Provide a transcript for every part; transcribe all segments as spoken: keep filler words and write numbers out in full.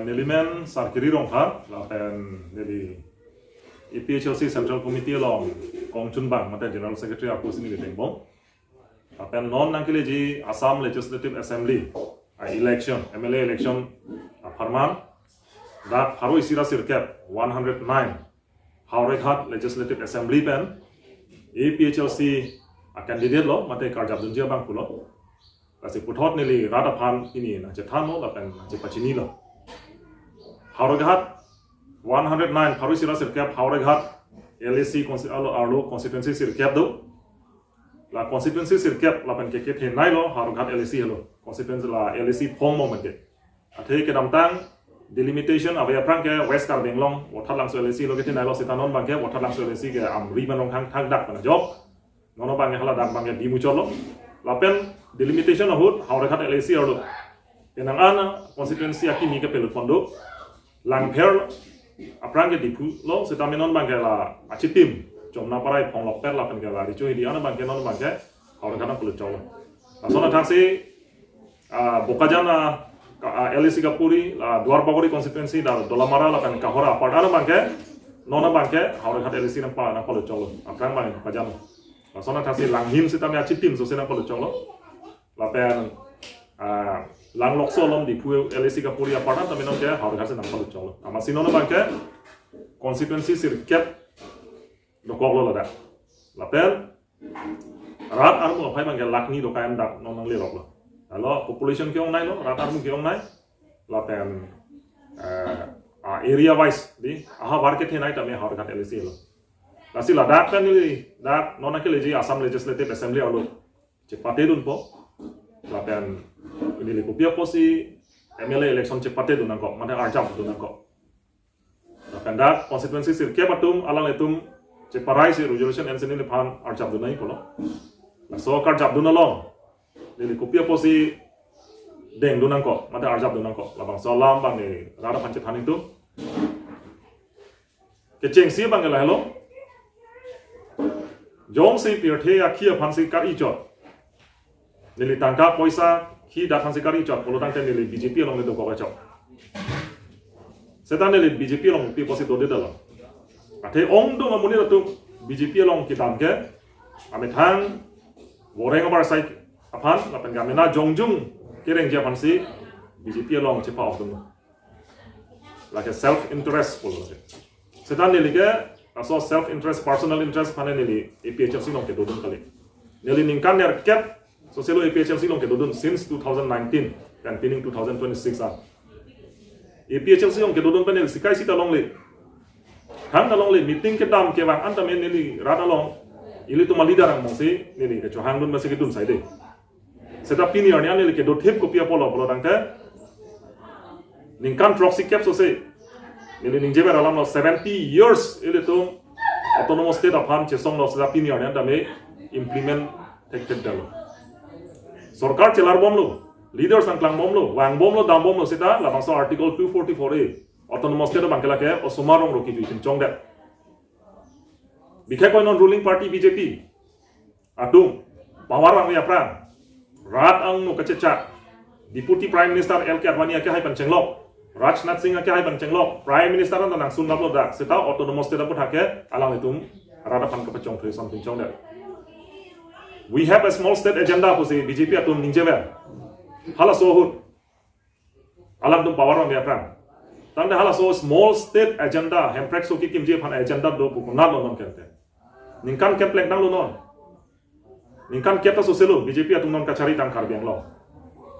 Neli men Sarkiri Rongphar, lapen neli A P H L C Central Committee along kongchunbang mate General Secretary apus neli dengbom. Lapen non nangkeleji Assam Legislative Assembly a-election, M L A election apharman, dak pharo isi ra sirkep, one hundred nine, Howraghat Legislative Assembly pen A P H L C a-candidate lo, mate karjapdunji abang pulo. Lasi puthot neli rat aphan pini nangchethanlo lapen nangchepachinilo. Howraghat one hundred nine, pharo isi ra sirkep Howraghat L A C consti-, arlo, arlo constituency sirkep do. La constituency sirkep lapen kekethe nailo Howraghat L A C helo. Constituency la L A C phong mo mate. Athe kedamtang delimitation ave aphrang ke West Karbi Anglong, Vothatlangso L A C lo kethe nailo, seta non abang ke Vothatlangso L A C ke Amri Manong hang thang dak pen ajok. Non abang ke hala dak abang ke dimu cholo. Lapen delimitation ahut Howraghat L A C arlo. Penang an constituency akimi kepelut pon do. Langpher aphrang ke Diphu lo, seta non abang ke la achitim Chomnaparai, Phonglokpet lapen ke la Richo Hidi an abang ke non abang ke Howraghat nangpalut cholo. Lason athaksi, ah, Bokajan, ah, ka-, ah, L A C kapuri, ah, Duarbagori constituency, da Dolamara lapen Kohora apart an abang ke, non abang ke Howraghat L A C nangpa, nangpalut cholo. Aphrang abang Bokajan. Lason athaksi Langhin seta me achitim sose nangpalut cholo. Lapen, ah, Langlokso along Diphu L A C kapuri apart an tame non ke Howraghat si nangpalut cholo. Amatsi non abang ke constituency sirkep dokoklo ladak. Lapen rat armu aphai abang ke lakh ni doka en dak non nangleroklo. Alo population ke-ong nailo, rat armu ke-ong nai. Lapen, eh, ah, area wise di ahavar kethe nai tame Howraghat L A C lo. Lasi ladak pen neli dak non nangkeleji Assam Legislative Assembly arlo chepatedunpo. Lapen neli kopi apotsi M L A election chepatedun nangkok, mate arjapdun nangkok. Lapen dak constituency sirkep atum alanglitum cheparai si resolution ensi neliphan arjapdun nangkoklo. Laso karjapdun along neli kopi apotsi dengdun nangkok, mate arjapdun nangkok, labangso alam abang neli rat aphan chethan ingtung. Kechengsi abang ke lahelo. Jongsi pirthe akhei aphansi kar-ichot, neli tangka poisa khi dak aphansi kar-ichot pulo tangte neli B J P along le dokok achok. Seta neli B J P along pi apotsi dodedetlo. Athe ongdung amonit atum B J P along kedam ke amethang voreng abar sai aphan lapen gamena jongjung kerengji aphansi B J P along chepa-okdun. Lake self interest pulo lake. Seta neli ke laso self interest, personal interest aphan neli A P H L C along kedodun kali. Neli ningkan nerkep soselo A P H L C along kedodun since two thousand nineteen pen pining two thousand twenty-six an. A P H L C along kedodun pen neli sikai sita longle. Hang ta longle, meeting kedam kevang an tame neli rat along ilitum a-leader angbongsi neli kechohangdun masi kedun saide. Seta pini arni an neli kedothip kopi apotlo pulo tangte, ningkan throksi kep sose neli ningjever alamlo, seventy years ilitum autonomous state aphan chesonglo, seta pini arni an tame implement thekthedetlo. Sorkar chelarbomlo, leaders nangklangbomlo, vangbomlo, dambomlo, seta labangso Article two forty-four A, autonomous state abang ke lake osomar rong roki jui chingchongdet. Bikhe koi non ruling party B J P atum power vangve aphrang rat angno kachechak Deputy Prime Minister L K Advani akehai pen chenglok, Rajnath Singh akehai pen chenglok, Prime Minister an nangsun laplo dak, seta autonomous state aputhak ke alanglitum rat aphan kapachongthui something chongdet. We have a small state agenda pusi B J P atum ningjever. Halaso ahut alangtum power vangve aphrang. Tangte halaso small state agenda, Hemprek so kekimji aphan agenda do pu konatlo non kente. Ningkan kep plek nanglo non. Ningkan kep ta soselo B J P atum non kacharitang Karbi Anglong.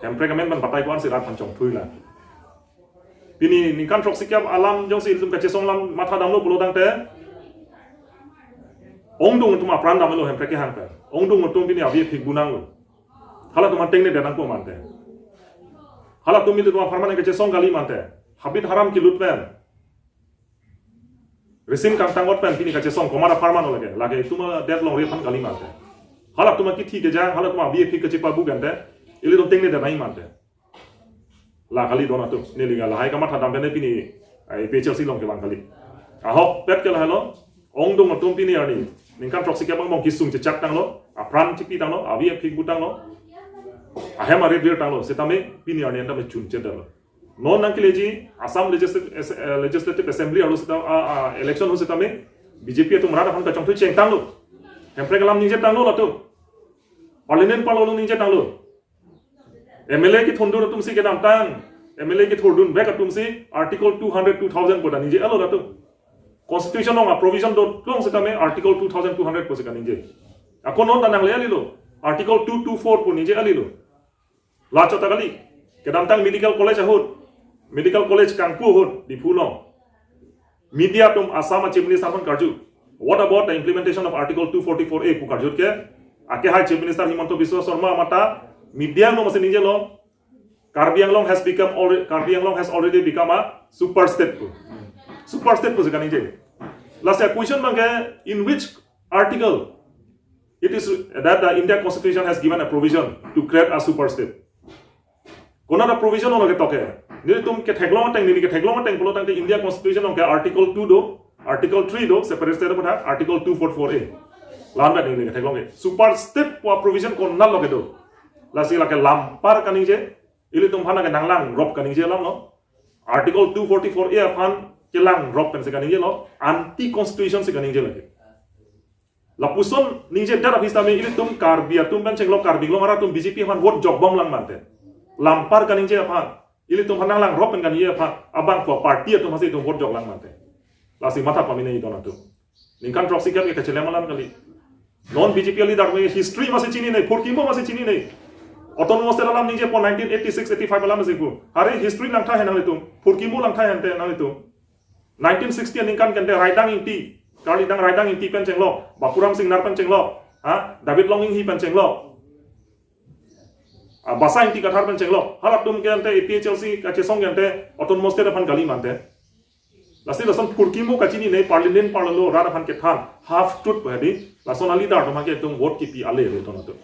Hemprek amen pen batai ko-ansi rat aphan chongthuilo. Pini ningkan throksi kep alam jongsi ilitum kachesong alam matha damlo pulo tangte, ongdung atum apran damlo Hemprek kehang pen. Ongdung atum pini avi phik bu nanglo. Halatum an tengne denang po mante. Halatum ilitum apharman kachesong kali mante. Habit haram kelut pen, resim kangtang-ot pen pini kachesong komat apharman lo lake. Lake itum adet longri aphan kali mante. Halatum akithi kejang, halatum avi phik kachepabu kante, ilitum tengne denang mante. La kali don atum, neli ga lahai kamatha dam pen pini, eh, A P H L C along kevang kali. Ahokpet ke lahelo, ongdung atum pini arni ningkan throksi kep angbong kesung chechak tanglo, apran chipi tanglo, avi phik bu tanglo, ahem arit vir tanglo, setame pini arni an tame chunchedetlo. Non nangkeleji Assam Legislative, eh, Legislative Assembly arlo seta, ah, ah, election ahut setame B J P atum rat aphan kachongthui chengtanglo. Hemprek alam ningjetanglo latum. Parliament parlo ningjetanglo. M L A kethondun atumsi kedamtang M L A kethondun bek atumsi Article two hundred, two thousand pu ta ningjelo latum. Constitution along a-provision do long setame Article two thousand two hundred pusi kaningje. Ako non ta nangle kalilo. Article two two four pu ningje kalilo. La chot ta kali. Kedamtang medical college ahut, medical college kangpu ahut, Diphu along, media atum Assam a-Chief Minister aphan karju, "What about the implementation of Article two forty-four A?" pu karjut ke, ake hai Chief Minister Himanta Biswa Sarma amata media along masi ningjelo, "Karbi Anglong has become already, Karbi Anglong has already become a super state" pu. Super state pusi kaningje. Lasi question abangke, in which article it is that the India Constitution has given a provision to create a super state? Konat a-provision lo ketok ke? Nelitum ketheklong ateng, neli ketheklong ateng pulo tangte India Constitution along ke Article two do, Article three do, separate state aputhak, Article two forty-four A. La-an pen neli ketheklong ke. Super state pu a-provision konat lo kedo? Lasi lake lampar kaningje, ilitum aphan ke nanglangrop kaningje alam lo. Article two forty-four A aphan kelangrop pensi kaningjelo, anti constitution si kaningje lake. Lapuson ningjedet aphi setame ilitum Karbi atum pen chenglok, Karbi Anglong arat atum B J P aphan vote jokbom lang mante. Lampar kaningje aphan, ilitum aphan nanglangrop pen kaningje aphan, abang ko party atum aphansi itum vote jok lang mante. Lasi matha pamenei don atum. Ningkan throksi kep ke kachelem alam kali. Non B J P a-leader me history masi chininei, phurkimo masi chininei. Autonomous state alam ningjepon nineteen eighty-six eighty-five alam masi pu. Hari history langtha hen nanglitum, phurkimo langtha hente nanglitum. Nineteen sixty aningkan kente Raidang Ingti, karlidang Raidang Ingti pen chenglok, Bapuram Singnar pen chenglok, ha, David Longinghi pen chenglok, ah, Basa Ingti Kathar pen chenglok, halatum kente A P H L C kachesong kente autonomous state aphan kali mante. Lasi lason phurkimo kachininei, parliament parlo rat aphan kethan, half truth pu hedi, lason a-leader atum ke itum vote kipi ale le ton atum.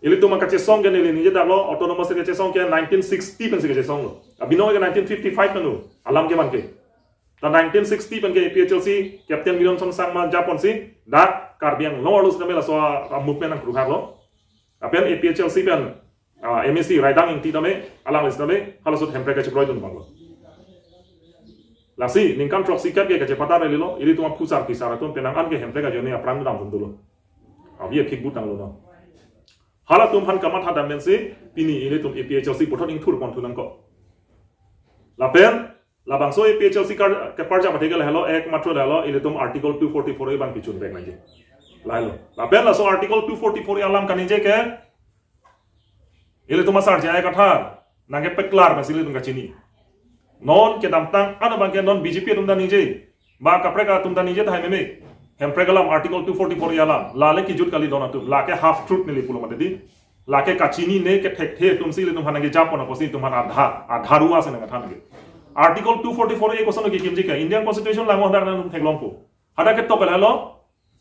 Ilitum kachesong ke neli ningje daklo, autonomous state kachesong ke nineteen sixty pensi kachesonglo. Abinong ke nineteen fifty-five pen lo, alam keman ke. Ta nineteen sixty pen ke A P H L C, Captain Williamson Sangma japonsi, dak Karbi Anglong arlo setame laso a-movement nangkruhaklo. Lapen A P H L C pen, ah, M A C Raidang Ingti tame, alangli setame, halaso hemprek kachekroi dun abanglo. Lasi, ningkan throksi kep ke kachepatar lelo, ilitum aphusar phisar atum penang an ke hemprek ajoine apran dam dun dolo. Abi aphik but tanglo no. Halatum aphan kamatha dam pensi, pini ilitum A P H L C puthot ingthurpon thu nangkok. Lapen, labangso A P H L C kar-, keparjap athe ke lahelo, ekmatro lahelo, ilitum Article two forty-four A abang pichun bek nangji. Lahelo. Lapen laso Article two forty-four A alam kaningje ke, ilitum asar J I Kathar nangkepeklar pensi ilitum kachini. Non kedamtang an abangke non B J P atum ta ningje, ba kaprek atum ta ningje tahai meme. Hemprek alam Article two forty-four A alam, lale kijut kali don atum, lake half truth neli pulo mate di. Lake kachininei kethekthe atumsi ilitum aphan nangkejapon apotsi itum aphan adha, adharua si nangkethan ke. Article two forty-four A koson kekimji ke, Indian Constitution langnon dak nangtum theklongpo. Hadak ketok lahelo,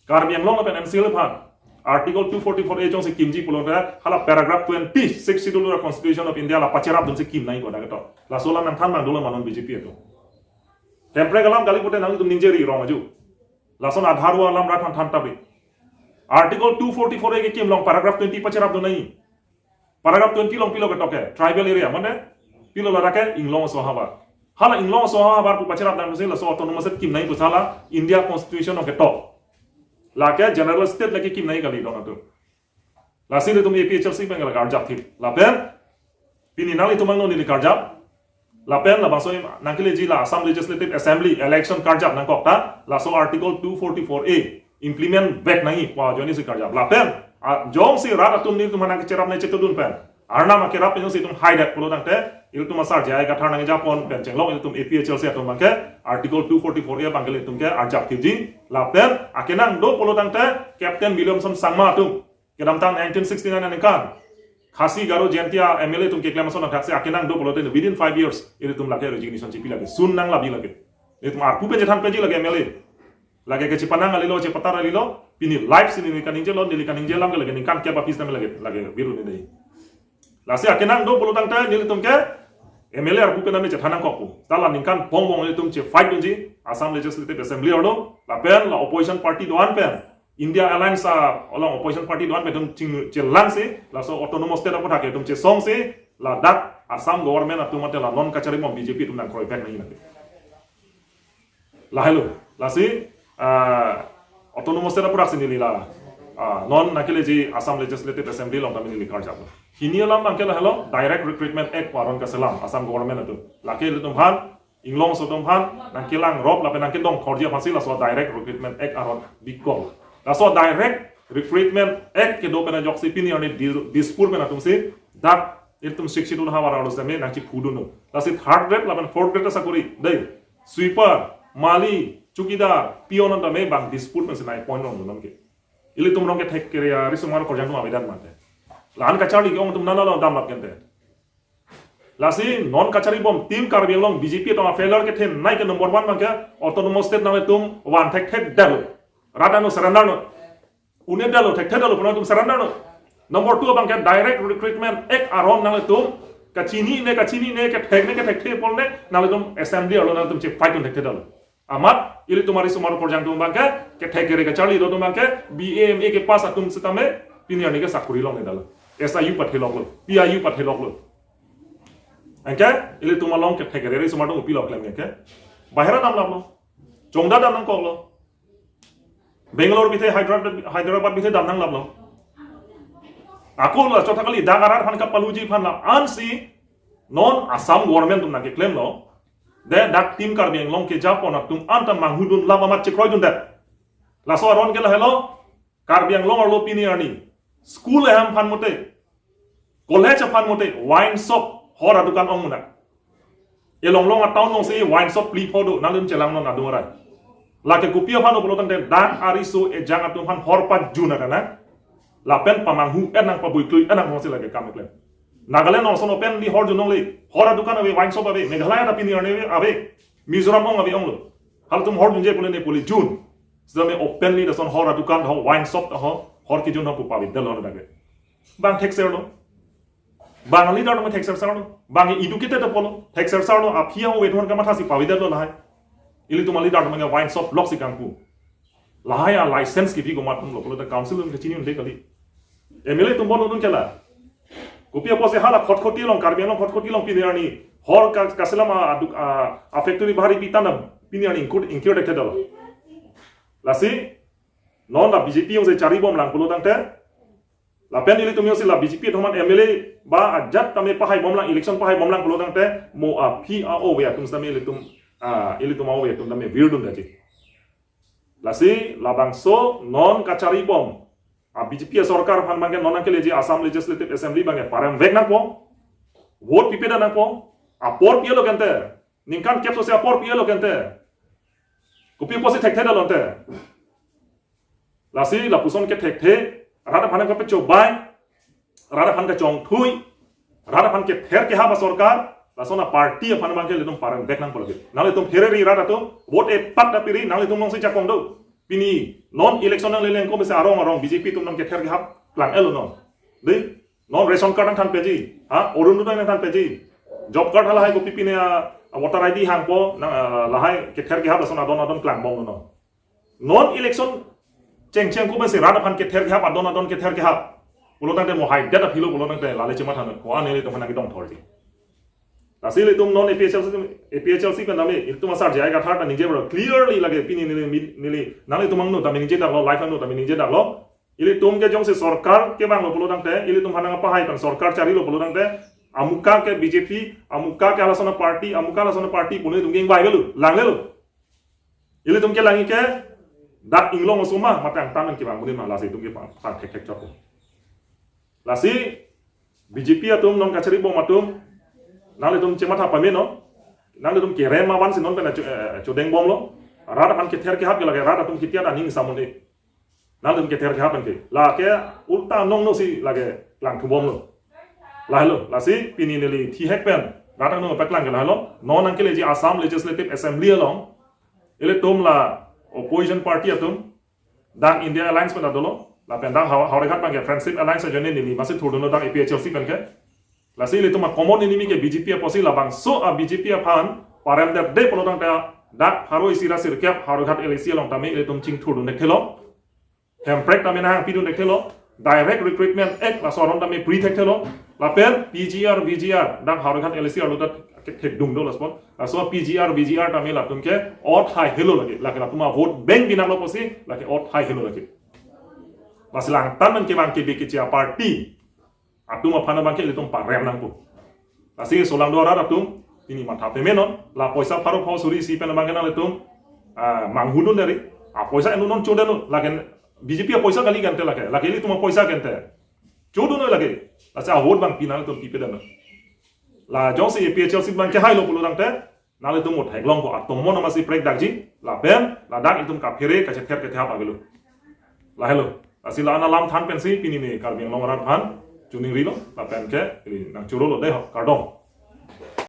Karbi Anglong lapen N C L aphan Article two forty-four A jongsi kimji pulote, hala paragraph twenty, Sixth Schedule of Constitution of India la pacherap dunsi kim nangji ko dak ketok. Laso alam nangthan abang dolo ma non B J P atum. Hemprek alam kali pute nanglitum ningje ri rong aju. Lason adharua alam rat aphan than tapi. Article two forty-four A kekim along paragraph twenty pacherap dun nangji. Paragraph twenty along pilo ketok ke, tribal area, mane, pilo ladak ke Inglong aso ahavar. Hala Inglong aso ahavar pu pacherap dam si laso autonomous state kim nangji pusi hala India Constitution along ketok. Lake general state lake kim nangji kali don atum. Lasi ilitum A P H L C pen lake arjap thip. Lapen, pini nanglitum angno neli karjap. Lapen labangso nangkeleji la Assam Legislative Assembly election karjap nangkok ta, laso Article two forty-four A implement bek nangji pu ajoinesi karjap. Lapen, ah, jongsi rat atum nelitum aphan nangkecherapnei chetudun pen, Arnam akerap pen jongsi itum haidet pulo tangte, ilitum asar J I Kathar nangjapon pen chenglok ilitum A P H L C atum abangke Article two forty-four A abangke ilitum ke arjap thipji. Lapen, akenang do pulo tangte, Captain Williamson Sangma atum kedamtang nineteen sixty-nine aningkan Khasi Garo Jaintia M L A atum keklem ason athaksi akenang do pulote within five years ilitum lake resignation chipi lake, sun nanglabi lake. Ilitum arpu pen chethan peji lake M L A. Lake kechepanang alilo, chepatar alilo, pini live si neli kaningjelo, neli kaningje alam ke lake ningkan kep aphi setame lake, lake biru ni dei. Lasi akenang do pulo tangte nelitum ke M L A arpu pen name chethan nangkokpo. Seta la ningkan pongbong nelitum che fight dunji Assam Legislative Assembly arlo, lapen la opposition party do-an pen, India Alliance along opposition party do-an pen itum ching chelangsi, laso autonomous state aputhak itum chesongsi, ladak Assam government atum mate la non kachari bom B J P atum nangkroivek nangji nang. Lahelo, lasi, ah, autonomous state aphuthak si neli la, ah, non nangkeleji Assam Legislative Assembly along tame neli karjap. Hini alam abangke lahelo, Direct Recruitment Act aron kaselam, Assam government atum. Lake ilitum aphan, Inglongso atum aphan, nangkelang rop lapen nangkedongthorji aphansi laso Direct Recruitment Act aron bikok. Laso Direct Recruitment Act kedo pen ajoksi pini arni Di-, Dispur pen atumsi, dak ilitum Sixth Schedule havar arlo sitame nangchiphudunlo. Lasi third grade lapen fourth grade asakori, dei, sweeper, mali, chowkidar, peon an tame bang Dispur pensi nai-appoint longdun nonke. Ilitum rong kethek kere arisomar akorjang atum avedet mate. La-an kacharli ke-ong atum nana lo damlap kente. Lasi non kachari bom Team Karbi Anglong B J P atum a-failure kethenei ke number one abangke autonomous state nanglitum van thekthedetlo. Rat anu surrender non. Un'edetlo, thekthedetlo, pu nangtum surrender non. Number two abangke Direct Recruitment Act aron nanglitum kachinine, kachinine, kethekne, kethekthe pulote nanglitum assembly arlo nangtum chefight dun thekthedetlo. Amat ilitum arisomar akorjang atum abangke, kethek kere kacharli do atum abangke, B A M A kepass atum sitame pini arni ke sakori longledetlo. S I U patheloklo, P I U patheloklo. Anke ilitum along kethek kere arisomar atum kopilo klem ke? Bahira damlaplo. Chongda dam nangkoklo. Bangalore bithe, Hyderabad, Hyderabad bithe dam nanglaplo. Ako la chot kali, dak arat aphan kapaluji aphan la-ansi non Assam government atum nangkeklemlo. De dak Team Karbi Anglong kejapon atum anta manghudun lap amat chekroidundet. Laso aron ke lahelo, Karbi Anglong arlo pini arni school ahem aphan mate, college aphan mate, wine shop, hor adukan ong muna. Elong long a-town alongsi wine shop phli pho do, nanglitum chelangnon adung arai. Lake kopi aphan pulo tangte dak ariso ejang atum aphan hor pajun akanang. Lapen pamanghu-et nang, pabuiklui-et nang, kosi lake kam keklem. Nagaland along lason openly hor jun longle, hor adukan ave, wine shop ave, Meghalaya ta pini arni ave, Mizoram ong ave onglo. Halatum hor junje pule ne pule jun. Sitame openly lason hor adukan ho, wine shop ho, hor kejun ho pu pavedetlo dak ke. Bang thekserlo. Bang leader atum thekserserlo. Bang educated apotlo, thekserserlo. Aphi a-ove atum aphan kamathasi pavedetlo lahai. Ilitum a-leader atum wine shop loksi kangpu. Lahai a-license kipi komat atumlo pulote council atum kechini un-e kali. M L A atum bon un-e kela. Kopi apotsi hala Khatkhati along, Karbi Anglong Khatkhati along pini arni hor ka-, kaselam a-, aduk-, a-, a-factory bahari pitan dam pini arni ingkur, ingkur thekthedetlo. Lasi non la B J P alongsi chari bomlang pulo tangte, lapen ilitum alongsi la B J P atum aphan M L A ba ajat tame pahai bomlang, election pahai bomlang pulo tangte, mo aphi a-ove atum sitame ilitum, ah, ilitum a-ove atum tame virdundeji. Lasi labangso non kachari bom a-B J P asorkar aphan abangke non nangkeleji Assam Legislative Assembly abangke paremvek nangpo. Vote pipedet nangpo. Apor pi-etlo kente. Ningkan kep sosi apor pi-etlo kente. Kopi apotsi thekthedetlo ante. Lasi lapuson kethekthe, rat aphan kapechobai, rat aphan kachongthui, rat aphan kether kehap asorkar, lason a-party aphan abangke ilitum paremvek nangpo lagi. Nanglitum phereri rat atum, vote epak ta piri, nanglitum alongsi jakong do. Pini non election nanglele ako mese arong arong B J P atum nangkether kehap klang-etlo non. Dei, non ration card nangthanpeji, ha, Orunodoi nangthanpeji. Job card halahai kopi pine a, a-voter I D hangpo, nang, a, lahai kether kehap lason adon adon klangbomlo non. Non election chengcheng ako mese rat aphan kether kehap, adon adon kether kehap pulo tangte mo haidet aphilo pulo tangte lale chematha non, ko-an nelitum aphan nangkedongthorji. Lasi ilitum non A P H L C, A P H L C pen tame, ilitum asar J I Kathar ta ningje bro, clearly lake pini neli, neli, nanglitum angno tame ningjedaklo, live angno tame ningjedaklo. Ilitum ke jongsi sorkar kevanglo pulo tangte, ilitum aphan nangpahai pen sorkar charilo pulo tangte, amuka ke B J P, amuka ke halason a-party, amuka halason a-party pu nelitum ke ingvai avelo, langlelo. Ilitum kelang ke dak Inglong osoma, mate angtan nangkevang pu neli ma, lasi itum ke pang, pangthekthek chot. Lasi B J P atum non kachari bom atum, nanglitum chematha pame non, nanglitum kerem avansi non pen acho-, eh, chodeng bomlo, rat aphan kether kehap ke lake rat atum kitiat aning samon-e. Nanglitum kether kehap pen ke. Lake ulta nongno si lake klangthu bomlo. Lahelo, lasi pini neli thihek pen rat angno paklang ke lahelo. Non nangkeleji Assam Legislative Assembly along, ilitum la opposition party atum, dak India Alliance pen ta dolo, lapen dak Hau-, Howraghat abangke Friendship Alliance ajoine neli masi thurdunlo dak A P H L C pen ke. Lasi ilitum a-common enemy ke B J P apotsi labangso a-B J P aphan paremdetde pulo tangte dak pharo isi ra sirkep Howraghat L A C along tame ilitum chingthurdun thekthelo. Hemprek tame nangpidun thekthelo. Direct Recruitment Act laso aron tame pri thekthelo. Lapen P G R, V G R, dak Howraghat L A C arlo ta kethek dung do lason. Laso P G R, V G R tame latum ke ot hai helo lake. Lake latum a vote bank binaklo pusi, lake ot hai helo lake. Lasi langtan abang ke abang ke B K C a party atum aphan abang ke ilitum parem nangpo. Lasi solangdo arat atum, pini matha pemenon, la poisa pharo pho suri isi pen abang ke nanglitum, ah, manghudun deri, a poisa enu non chodun, lake B J P a poisa kali kente lake, lake ilitum a poisa kente. Chodun lake, lasi a vote abang pi nanglitum pipedan. La jongsi A P H L C abang ke hailo pulo tangte, nanglitum mut theklongpo, atomon amatsi prekdakji, lapen ladak itum kaphere kachether kethap avelo. Lahelo. Lasi la-an alam than pensi pini ne Karbi Anglong arat aphan choningrilo, lapen ke ili nangchorolo dei ho, kardom.